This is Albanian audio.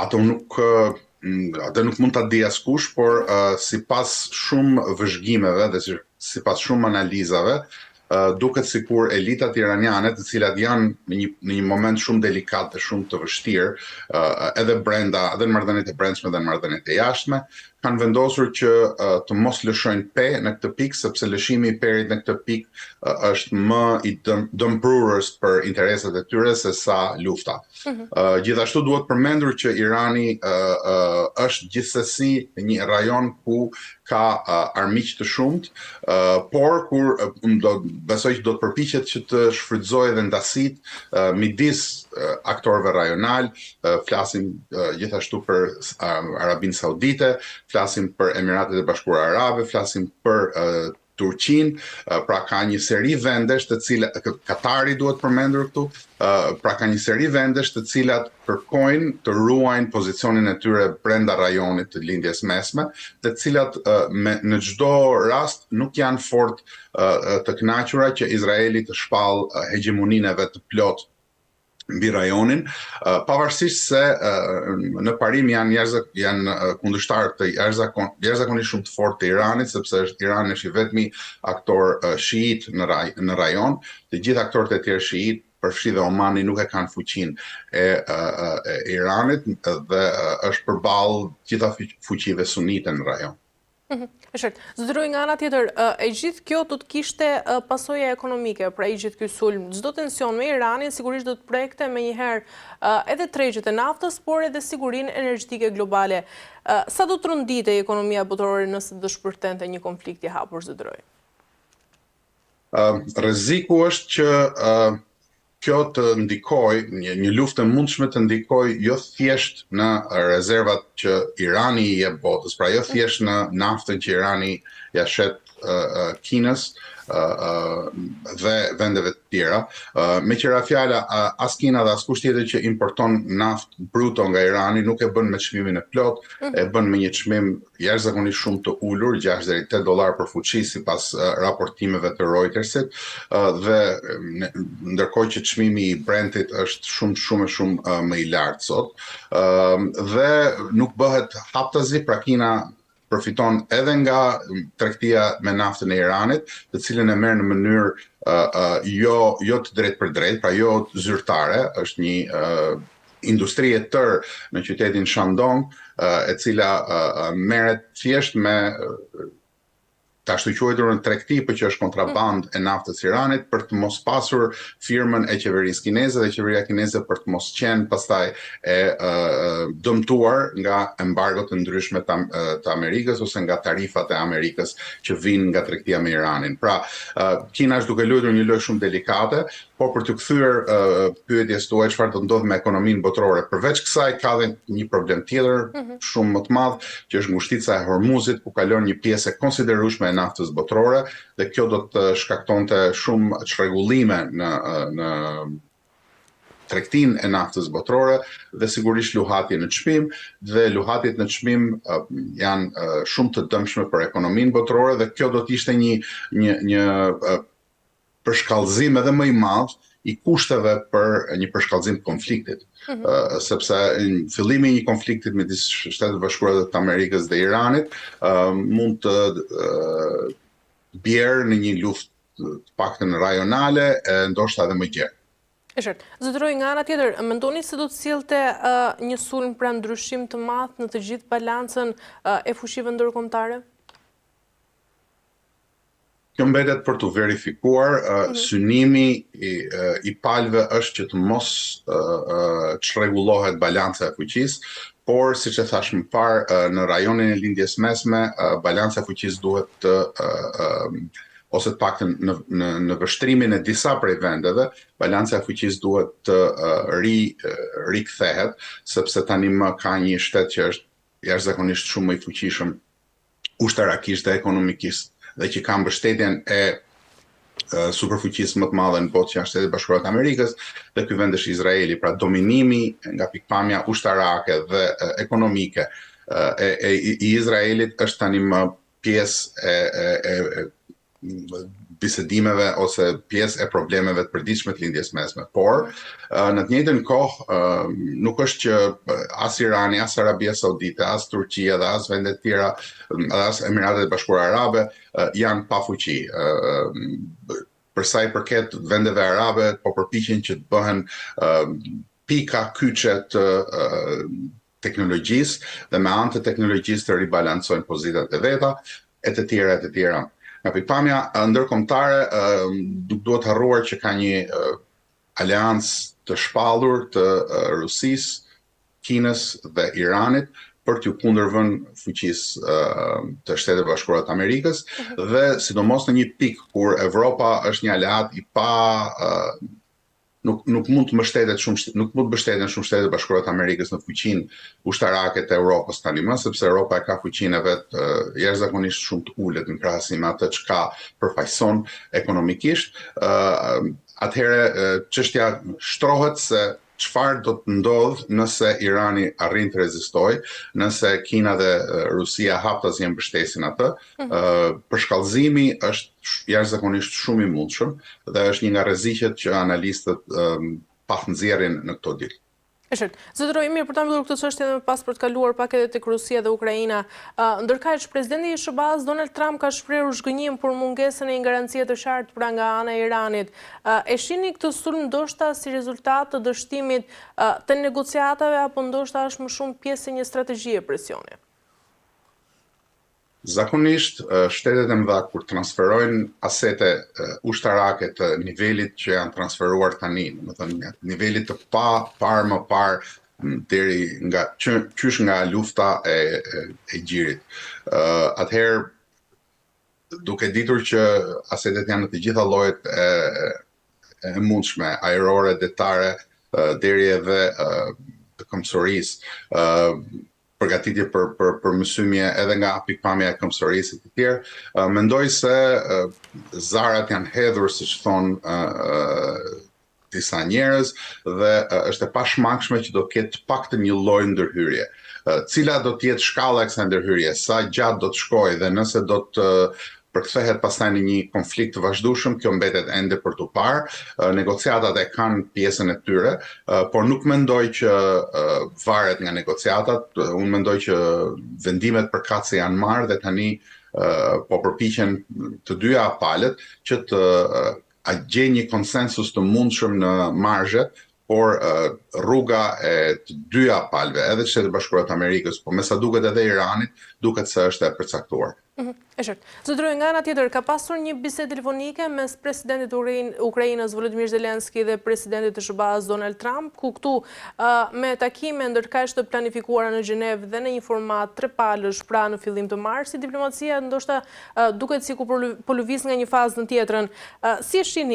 Ato nuk atë nuk mund ta di askush, por uh, sipas shumë vëzhgimeve dhe sipas shumë analizave, uh, duket sikur elitat iraniane, të cilat janë në një në një moment shumë delikat dhe shumë të vështirë, uh, edhe brenda, edhe në marrëdhëniet e brendshme dhe në marrëdhëniet e jashtme, kanë vendosur që uh, të mos lëshojnë pe në këtë pikë, sepse lëshimi i perit në këtë pikë uh, është më i dëm, dëmprurës për interesat e tyre se sa lufta. Mm -hmm. uh, gjithashtu duhet përmendur që Irani uh, uh, është gjithsesi një rajon ku ka uh, armiq të shumtë, uh, por kur uh, do besoj që do të përpiqet që të shfrytëzojë edhe ndasitë uh, midis uh, aktorëve rajonal, uh, flasim uh, gjithashtu për uh, Arabinë Saudite, flasim për Emiratet e Bashkuara Arabe, flasim për uh, Turqinë, pra ka një seri vendesh të cilat Katari duhet përmendur këtu, pra ka një seri vendesh të cilat kërkojnë të ruajnë pozicionin e tyre brenda rajonit të Lindjes Mesme, të cilat me në çdo rast nuk janë fort të kënaqura që Izraeli të shpallë hegjemoninë e vet të plotë mbi rajonin, pavarësisht se në parim janë jashtë janë kundërshtarë të jashtëzakon jashtëzakonisht shumë të fortë të Iranit, sepse është Irani është i vetmi aktor shiit në raj, në rajon, të gjithë aktorët e tjerë shiit përfshi dhe Omani nuk e kanë fuqinë e, e, e Iranit dhe është përballë gjitha fuqive sunite në rajon. Mhm, e qartë. Zotëri, nga ana tjetër, e gjithë kjo do të kishte pasoja ekonomike, pra i gjithë ky sulm, çdo tension me Iranin sigurisht do të prekte menjëherë edhe tregjet e naftës, por edhe sigurinë energjetike globale. Sa do të tronditej ekonomia botërore nëse do shpërthente një konflikt i hapur, zotëri? Rreziku është që kjo të ndikojë, një, një luftë e mundshme të ndikojë jo thjesht në rezervat që Irani i jep botës, pra jo thjesht në naftën që Irani ja shet uh, Kinës uh, dhe vendeve të tjera. Uh, meqë ra fjala, uh, as Kina dhe askush tjetër që importon naftë bruto nga Irani nuk e bën me çmimin e plotë, mm. e bën me një çmim jashtëzakonisht shumë të ulur, 6 deri 8 dollarë për fuçi sipas raportimeve të Reutersit, dhe ndërkohë që çmimi i Brentit është shumë shumë e shumë më i lartë sot. Dhe nuk bëhet haptazi, pra Kina përfiton edhe nga tregtia me naftën e Iranit, të cilën e merr në mënyrë uh, uh, jo jo të drejtpërdrejtë, pra jo zyrtare, është një uh, industri e tërë në qytetin Shandong, e cila merret thjesht me të ashtuquajturën tregti, por që është kontrabandë e naftës së Iranit për të mos pasur firmën e qeverisë kineze dhe qeveria kineze për të mos qenë pastaj e, e dëmtuar nga embargot e ndryshme të, të Amerikës ose nga tarifat e Amerikës që vijnë nga tregtia me Iranin. Pra, Kina është duke luajtur një lojë shumë delikate, Por për t'u kthyer uh, pyetjes tuaj çfarë do të ndodhë me ekonominë botërore, përveç kësaj ka dhe një problem tjetër mm -hmm. shumë më të madh, që është ngushtica e Hormuzit, ku kalon një pjesë e konsiderueshme e naftës botërore dhe kjo do të shkaktonte shumë çrregullime në në tregtinë e naftës botërore dhe sigurisht luhatje në çmim dhe luhatjet në çmim uh, janë uh, shumë të dëmshme për ekonominë botërore dhe kjo do të ishte një një një uh, përshkallëzim edhe më i madh i kushteve për një përshkallëzim të konfliktit. Mm -hmm. uh, sepse fillimi i një konfliktit midis Shteteve të Bashkuara të Amerikës dhe Iranit uh, mund të uh, bjerë në një luftë të paktën rajonale, e ndoshta edhe më gjerë. E qartë. Zotëri, nga ana tjetër, mendoni se do të sillte uh, një sulm pra ndryshim të madh në të gjithë balancën uh, e fuqive ndërkombëtare? Kjo mbetet për t'u verifikuar, mm -hmm. synimi i, i palëve është që të mos çrregullohet balanca e fuqisë, por siç e thashë më parë, në rajonin e Lindjes Mesme, balanca e fuqisë duhet të ose të paktën në në në vështrimin e disa prej vendeve, balanca e fuqisë duhet të ri rikthehet, sepse tani më ka një shtet që është jashtëzakonisht shumë më i fuqishëm ushtarakisht dhe ekonomikisht dhe që ka mbështetjen e superfuqisë më të madhe në botë që janë Shtetet e Bashkuara të Amerikës dhe ky vend është Izraeli, pra dominimi nga pikëpamja ushtarake dhe ekonomike e, e, i Izraelit është tani më pjesë e, e, e, e bisedimeve ose pjesë e problemeve të përditshme të Lindjes Mesme. Por, në të njëjtën kohë, nuk është që as Irani, as Arabia Saudite, as Turqia dhe as vendet e tjera, dhe as Emiratet e Bashkuara Arabe janë pa fuqi. Për sa i përket vendeve arabe, po përpiqen që të bëhen pika kyçe të teknologjisë dhe me anë të teknologjisë të ribalancojnë pozitat e veta e të tjera e të tjera. Nga pikëpamja ndërkombëtare nuk duhet harruar që ka një aleancë të shpallur të Rusisë, Kinës dhe Iranit për t'iu kundërvënë fuqisë të Shteteve të Bashkuara të Amerikës mhm. dhe sidomos në një pikë kur Evropa është një aleat i pa nuk nuk mund të mbështetet shumë nuk mund të mbështeten shumë Shtetet e Bashkuara të Amerikës në fuqinë ushtarake të Evropës tani më, sepse Europa e ka fuqinë e vet jashtëzakonisht shumë të ulët në krahasim me atë çka përfaqëson ekonomikisht. ë Atëherë çështja shtrohet se çfarë do të ndodhë nëse Irani arrin të rezistojë, nëse Kina dhe Rusia haptazi e mbështesin atë, mm -hmm. përshkallëzimi është jashtëzakonisht shumë i mundshëm dhe është një nga rreziqet që analistët pa nxjerrin në këto ditë. E qartë. Zoti Rroj, mirë, për ta mbyllur këtë çështje dhe më pas për të kaluar pak edhe tek Rusia dhe Ukraina. Ndërkaq, presidenti i SHBA-së Donald Trump ka shprehur zhgënjim për mungesën e një garancie të qartë pra nga ana e Iranit. E shihni këtë sulm ndoshta si rezultat të dështimit të negociatave apo ndoshta është më shumë pjesë e një strategjie presioni? Zakonisht, shtetet e mëdha kur transferojnë asete ushtarake të nivelit që janë transferuar tani, domethënë nivelit të pa parë më parë deri nga që, qysh nga lufta e e, e Gjirit. Atëherë duke ditur që asetet janë në të gjitha llojet e, e mundshme, ajrore, detare, deri edhe të këmbësorisë, përgatitje për për për mësymje edhe nga pikëpamja e këmbësorisë e të tjerë. Mendoj se zarat janë hedhur, siç thonë disa njerëz dhe është e pashmangshme që do ketë të paktën një lloj ndërhyrje. Cila do të jetë shkalla e kësaj ndërhyrje, sa gjatë do të shkojë dhe nëse do të përkthehet pastaj në një konflikt të vazhdueshëm, kjo mbetet ende për t'u parë. Negociatat e kanë pjesën e tyre, por nuk mendoj që varet nga negociatat. Unë mendoj që vendimet përkatëse janë marrë dhe tani po përpiqen të dyja palët që të a gjejnë një konsensus të mundshëm në marzhe, por rruga e të dyja palëve, edhe Shtetet e Bashkuara të Amerikës, po me sa duket edhe Iranit, duket se është e përcaktuar. Mhm, e qartë. Zoti Rroj, nga ana tjetër, ka pasur një bisedë telefonike mes presidentit të Ukrainës Volodymyr Zelensky dhe presidentit të SHBA-së Donald Trump, ku këtu me takime ndërkaq të planifikuara në Gjenevë dhe në një format trepalësh, pra në fillim të marsit, diplomacia ndoshta duket sikur po lëviz nga një fazë në tjetrën. Si e shihni?